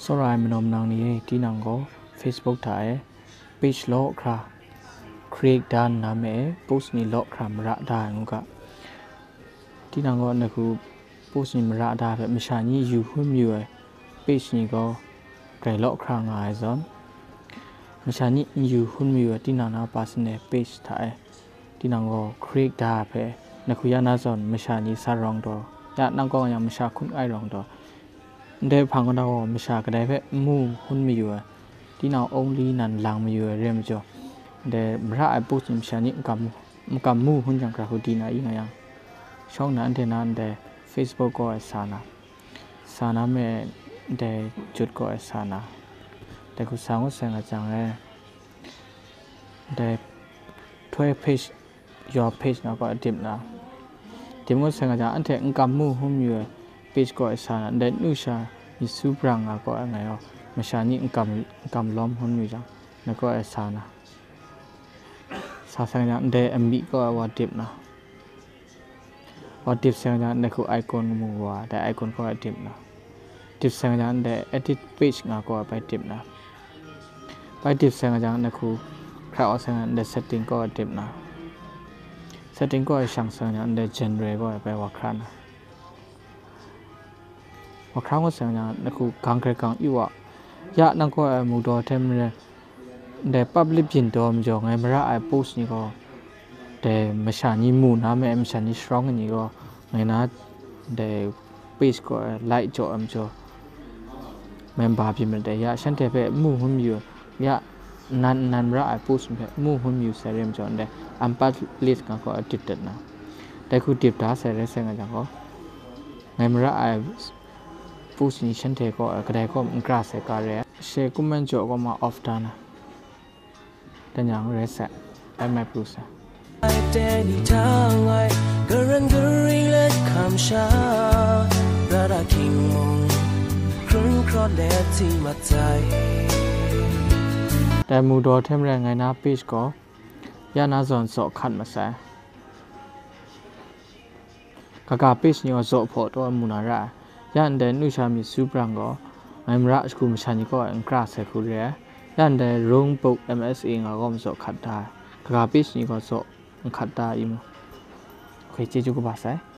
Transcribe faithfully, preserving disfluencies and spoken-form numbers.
Tsawra ai manaw manang ni e, tinang gaw Facebook hta e page law hkra create da nna me e, post ni law hkra mara da ai ngu ga. Tinang gaw nahku post ni mara da hpe masha ni yu hun mayu ai page ni gaw grai law hkra nga ai zawn, masha ni n yu hun mayu ai tinang na personal page hta e tinang gaw create da ai hpe nahku ya na zawn masha ni sa rawng taw, ya nang kaw nga yang masha hkun ai rawng taw, ndai hpang kaw na gaw masha kadai hpe n mu hun mayu ai, tinang only nan lang mayu ai re majaw, ndai mara ai post ni masha ni n kam, n kam mu hun jang, hkra hku di na i nga yang, shawng na anhte na ndai Facebook kaw ai sa na, sa na me ndai jut kaw ai sa na, dai hku sa ngut sai nga jang e, ndai toy page, your page nga kaw ai dip na, dip ngut sai nga jang, anhte n kam mu hun mayu ai page kaw ai sa na, ndai nu sha myit su brang nga kaw ai ngai gaw, masha ni n kam, n kam lawm hun mayu jang, na kaw ai sa na, sa sai nga jang, ndai amyih kaw ai wa dip na, wa dip sai nga jang, ndai hku icon mu wa, dai icon kaw ai dip na, dip sai nga jang, ndai edit page nga kaw ai bai dip na, bai dip sai nga jang, ndai hku hkra wa sai nga jang, ndai setting kaw ai dip na, setting kaw ai shang sai nga jang, ndai genre kaw ai bai wa hkra na, wa hkra ngut sai nga jang, ndai hku gang hkrai gang yu wa, ya nang kaw ai mu daw hte maren, ndai public byin daw majaw ngai mara ai post ni gaw, dai masha ni mu na me ai masha ni sharawng ai ni gaw, ngai na dai page kaw ai like jaw ai majaw, member byin mat dai, ya shanhte hpe mu hun mayu, ya nan, nan mara ai post ni hpe mu hun mayu sai re majaw, ndai unpublish nga kaw ai dip dat na, dai hku dip da sai rai sai nga jang gaw, ngai mara ai post ni shanhte kaw ai kadai kaw n kra sai ka re ai. Share comment jaw kaw ma off da na, dan yang rai sai, ai mai pru sai. แต่นี่ทางไว้ กระเรินกระริงและคำช้า ระดาคิงมง ครึ้งครอดและที่มาใจ Dai mu daw hte maren ngai na page gaw, ya na zawn zaw hkat masai. Kaga page ni gaw zaw hpaw taw ai mu na ra ai. Ya ndai nu sha myit su brang gaw, ngai mara shagu masha ni kaw ai n kra sai hku re ai. Ya ndai rung buk M S A nga gaw mazaw hkat da ai. Kaga page ni gaw zaw n hkat da ai i mu? Ok, chyeju kaba sai.